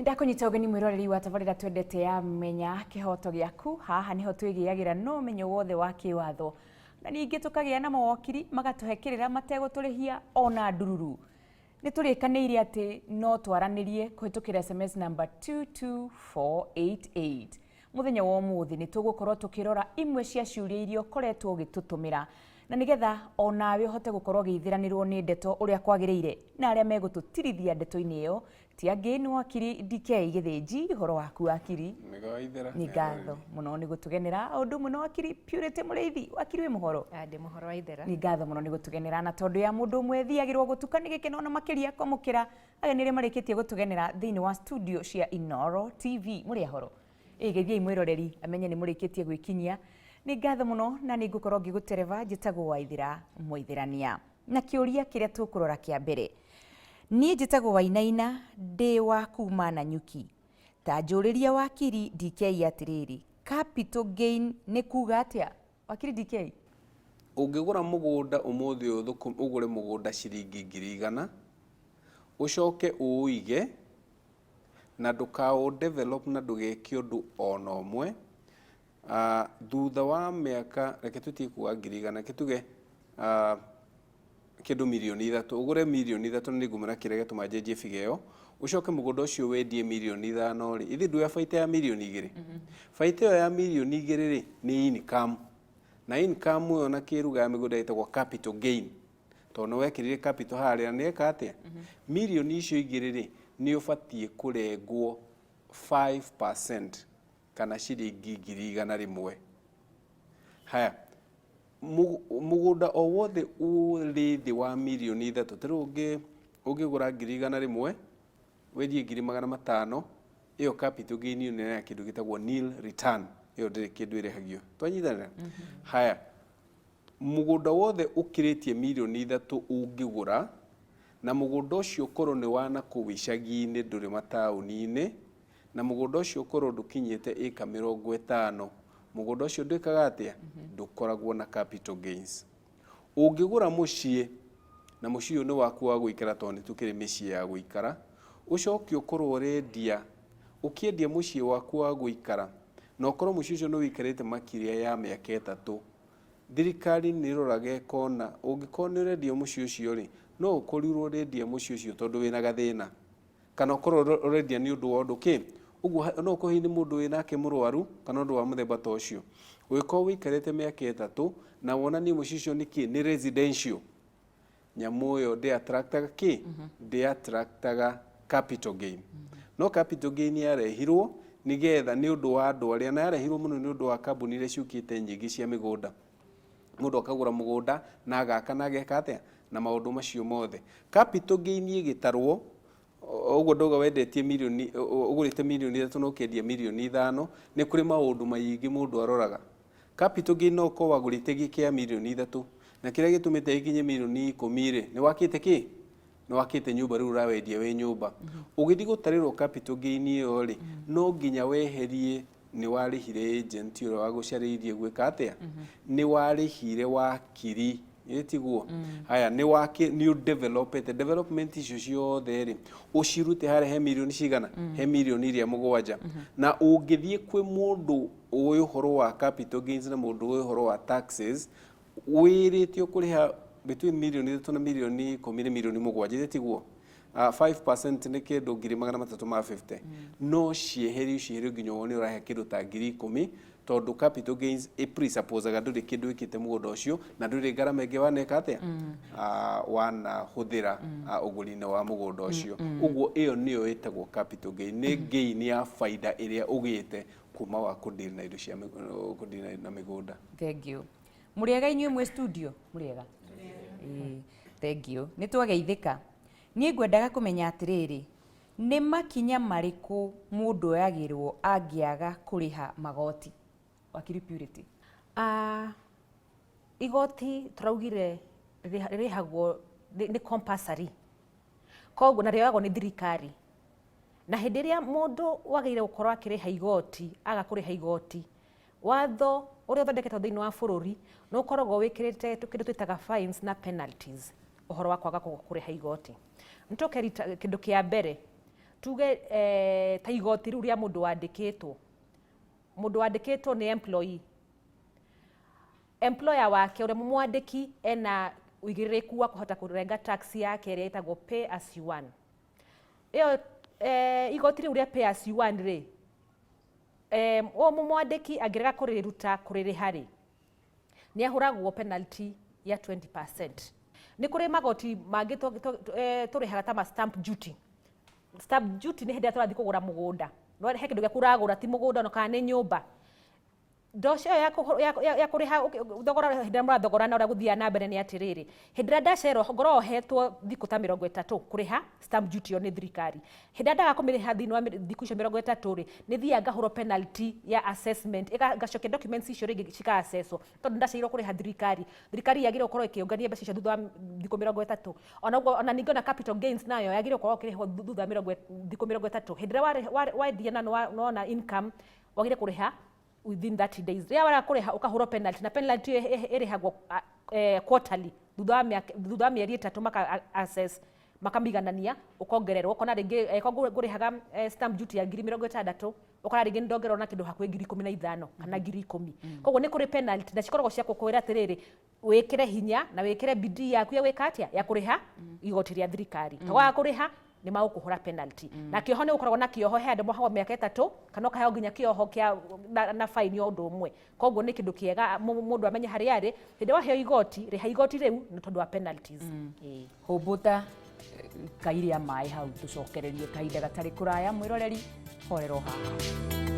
Ndakunyita ũgeni mwĩroreri wa tabarĩra twendete ya Menya Kĩhoto Gĩaku. Haha nĩho twĩgĩagĩra na ũmenyo wothe wa kĩwatho, na ningĩ tũkagĩa na mawokiri magatũhe kĩrĩra mategũtũrĩhia ona ndururu. Nĩ tũrĩkanĩire atĩ no twaranĩrie kũhĩtũkĩra SMS number 22488. Mũthenya wa ũmũthĩ nĩ tũgũkorwo tũkĩrora imwe cia ciũria iria ũkoretwo ũgĩtũtũmĩra, na nĩgetha o nawe ũhote gũkorwo ũgĩithĩranĩrwo nĩ ndeto ũrĩa kwagĩrĩire, na arĩa megũtũtirithia ndeto-inĩ ĩyo ti angĩ nĩ wakiri DK Gĩthĩnji. Ũhoro waku wakiri? Nĩgwaithĩra. Nĩ ngatho mũno nĩ gũtũgenera. O ũndũ ũmwe na wakiri Purity Mũrĩithi. Wakiri, wĩ mũhoro? Ndĩ mũhoro wa ithera. Nĩ ngatho mũno nĩ gũtũgenera, na tondũ ya mũndũ ũmwe thiagĩrwo gũtuka nĩ gĩkeno na makĩria kwamũkĩra ageni arĩa marĩkĩtie gũtũgenera thĩinĩ wa studio cia Inooro TV. Mũrĩ ahoro? Ĩ geithiai mwĩroreri amenye nĩ mũrĩkĩtie gwĩkinyia. Nĩ ngatho mũno na nĩ ngũkorwo ngĩgũtereba. Njĩtagwo Waithĩra Mũithĩrania, na kĩũria kĩrĩa tũkũrora kĩa mbere, niĩ njĩtagwo Wainaina, ndĩ wa kuma Nanyuki. Ta njũrĩria wakiri DK atĩrĩrĩ, capital gain nĩ kuga atĩa? Wakiri DK. Ũngĩgũra mũgũnda ũmũthĩ ũyũ, ũgũre mũgũnda ciringi 100,000, ũcoke ũũige na ndũkaũ develop na ndũgeke ũndũ ona ũmwe, thutha wa mĩaka, reke tũtige kuga 100,000, reke tuge kĩndũ 3 mirioni, ũgũre 3 mirioni, na nĩngũmwĩra kĩrĩa gĩatũma njenjie figure ĩyo, ũcoke mũgũnda ũcio wendie 5 mirioni rĩ, ithuĩ nduoya baita ya 2 mirioni. Baita ĩyo ya 2 mirioni rĩ, nĩ income, na income ĩyo na kĩruga ya mĩgũnda ĩtagwo capital gain, tondũ nĩ wekĩrire capital harĩa na nĩeka atĩa. 2 mirioni icio rĩ, nĩ ũbatiĩ kũrengwo 5% kana ciringi 100,000. Haya, mũgũnda o wothe ũrĩ thĩ wa 3 mirioni, ta rĩu ũngĩgũra 100,000, wendie 500,000, ĩyo capital gain ĩyo nĩ ya kĩndũ gĩtagwo nil return, ĩyo ndĩrĩ kĩndũ ĩrĩhagio. Twanyitanĩra? Haya, mũgũnda wothe ũkĩrĩtie 3 mirioni ũngĩgũra, na mũgũnda ũcio ũkorwo nĩ wa nakũu icagi-inĩ, ndũrĩ mataũni-inĩ, na mũgũnda ũcio ũkorwo ndũkinyĩte ĩka 50, mũgũnda ũcio ndwĩkaga atĩa? Ndũkoragwo na capital gains. Ũngĩgũra mũciĩ, na mũciĩ ũyũ nĩ waku wa gũikara, tondũ nĩ tũkĩrĩ mĩciĩ ya gũikara, ũcoke ũkorwo ũrendia, ũkĩendia mũciĩ waku wa gũikara, na ũkorwo mũciĩ ũcio nĩ ũikarĩte makĩria ya mĩaka 3, thirikari nĩ ĩroraga ĩkona ũngĩkorwo nĩ ũrendia mũciĩ ũcio rĩ, no ũkorirwo ũrendia mũciĩ ũcio tondũ wĩna gathĩna, kana ũkorwo ũrendia nĩ ũndũ wa ũndũ kĩ ũguo, no ũkorwo hihi nĩ mũndũ wĩnake mũrwaru kana ũndũ wa mũthemba ta ũcio. Ũngĩkorwo ũikarĩte mĩaka 3 na wonanie mũciĩ ũcio nĩ kĩ, nĩ residential, nyamũ ĩyo ndĩ attractaga kĩ, ndĩ attractaga capital gain. No capital gain yarehirwo nĩgetha nĩ ũndũ wa andũ arĩa, na yarehirwo mũno nĩ ũndũ wa kambuni iria ciũkĩte nyingĩ cia mĩgũnda, mũndũ akagũra mũgũnda na agaka na ageka atĩa na maũndũ macio mothe. Capital gain ĩgĩtarwo ũguo, ndauga wendetie mirioni, ũgũrĩte 3 mirioni na ũkendia 5 mirioni, nĩ kũrĩ maũndũ maingĩ mũndũ aroraga. Capital gain, no ũkorwo wagũrĩte gĩkĩa 3 mirioni, na kĩrĩa gĩtũmĩte ĩkinye 10 mirioni rĩ, nĩ wakĩte kĩ, nĩ wakĩte nyũmba, rĩu ũrawendia wĩ nyũmba. Ũgĩthiĩ gũtarĩrwo capital gain ĩyo rĩ, no nginya weherie nĩ warĩhire agent ũrĩa wagũcarĩirie gwĩka atĩa, nĩ warĩhire wakiri, ĩ tiguo? Haya, nĩ waki, nĩ ũdevelopete, development icio ciothe rĩ, ũcirute harĩa he mirioni cigana, he mirioni iria 7. Na ũngĩthiĩ kwĩ mũndũ ũĩ ũhoro wa capital gains na mũndũ ũĩ ũhoro wa taxes, wĩrĩtio kũrĩha between 3 mirioni na 10 mirioni nĩ 7 mirioni, ĩ tiguo? 5% nĩ kĩndũ 350,000, no cieherio, cieherio nginya wone ũrahe kĩndũ ta 10,000, tondũ capital gains ĩ presupposaga ndũrĩ kĩndũ wĩkĩte mũgũnda ũcio na ndũrĩ ngarama ĩngĩ waneka atĩa, wanahũthĩra ũgũri-inĩ wa mũgũnda ũcio. Ũguo ĩyo nĩyo ĩtagwo capital gain, nĩ gain ya baida ĩrĩa ũgĩte kuma wa kũdeal na indo cia kũdeal na mĩgũnda. Thank you. Mũrĩega inyuĩ mwĩ studio? Mũrĩega? Ĩĩ, thank you. Nĩ twageithĩka. Niĩ ngwendaga kũmenya atĩrĩrĩ, nĩ makinya marĩkũ mũndũ oyagĩrwo angĩaga kũrĩha magoti? Wakiri Purity. Igoti tũraugire rĩrĩhagwo nĩ compulsory, koguo na rĩoyagwo nĩ thirikari, na hĩndĩ ĩrĩa mũndũ wagĩrĩire gũkorwo akĩrĩha igoti aga kũrĩha igoti, watho ũrĩa ũthondeketwo thĩinĩ wa bũrũri nĩ ũkoragwo wĩkĩrĩte kĩndũ twĩtaga fines na penalties ũhoro wa kwaga kũrĩha igoti. Nĩ tũke kĩndũ kĩa mbere. Tuge ta igoti rĩu rĩa mũndũ wandĩkĩtwo. Mũndũ wandĩkĩtwo nĩ employee. Employer wake ũrĩa mũmwandĩki ena ũigĩrĩrĩku wa kũhota kũrenga tax yake ĩrĩa ĩtagwo pay as you earn. Ĩyo igoti rĩu rĩa pay as you earn rĩ, ũyũ mũmwandĩki angĩrega kũrĩruta kũrĩrĩha rĩ, nĩ ahũragwo penalty ya 20%. Nĩ kũrĩ magoti mangĩ tũrĩhaga ta ma stamp duty. Stamp duty nĩ hĩndĩ ĩrĩa tũrathiĩ kũgũra mũgũnda. No he kĩndũ gĩaku ũragũra, ti mũgũnda ona kana nĩ nyũmba. Ndoco ĩyo ya kũrĩha thogora hĩndĩ ĩrĩa mũrathogorana ũrĩa gũthiaga na mbere nĩ atĩrĩrĩ, hĩndĩ ĩrĩa ndacererwo ngoragwo hetwo thikũ ta 30 kũrĩha stamp duty ĩyo nĩ thirikari. Hĩndĩ ĩrĩa ndaga kũmĩrĩha thĩinĩ wa thikũ icio 30 rĩ, nĩ thiaga ngahũrwo penalty ya assessment, ngacokia documents icio rĩngĩ cika assesswo tondũ ndacereirwo kũrĩha thirikari. Thirikari yagĩrĩirwo gũkorwo ĩkĩũngania mbeca icio thutha wa thikũ 30. Ona ũguo, ona ningĩ ona capital gains nayo yagĩrĩirwo gũkorwo ĩkĩrĩhwo thutha wa thikũ 30. Hĩndĩ ĩrĩa wendia na nĩ wona income, wagĩrĩire kũrĩha within 30 days. Rĩrĩa warega kũrĩha ũkahũrwo penalty, na penalty ĩyo ĩrĩhagwo quarterly, thutha wa mĩeri 3 maka assess, makamiganania, ũkongererwo. Ũkona rĩngĩ angĩkorwo ngũrĩhaga stamp duty ya 60,000, ũkora rĩngĩ nĩndongererwo na kĩndũ hakuhĩ 15,000 kana 10,000. Koguo nĩ kũrĩ penalty na cikoragwo cia gũkwĩra atĩrĩrĩ, wĩkĩre hinya na wĩkĩre bidii yaku ya gwĩka atĩa, ya kũrĩha igoti rĩa thirikari. To waga kũrĩha nĩ magũkũhũra penalty. Na kĩoho nĩ gũkoragwo na kĩoho, he andũ mohagwo mĩaka 3 kana ũkaheo nginya kĩoho kĩa na fine o ũndũ ũmwe. Koguo nĩ kĩndũ kĩega mũndũ amenye harĩa arĩ. Hĩndĩ ĩrĩa waheo igoti, rĩha igoti rĩu nĩ tondũ wa penalties. Hũmbũta kai rĩa maĩ hau, tũcokererie kahinda gatarĩ kũraya. Mwĩroreri, horera o haha.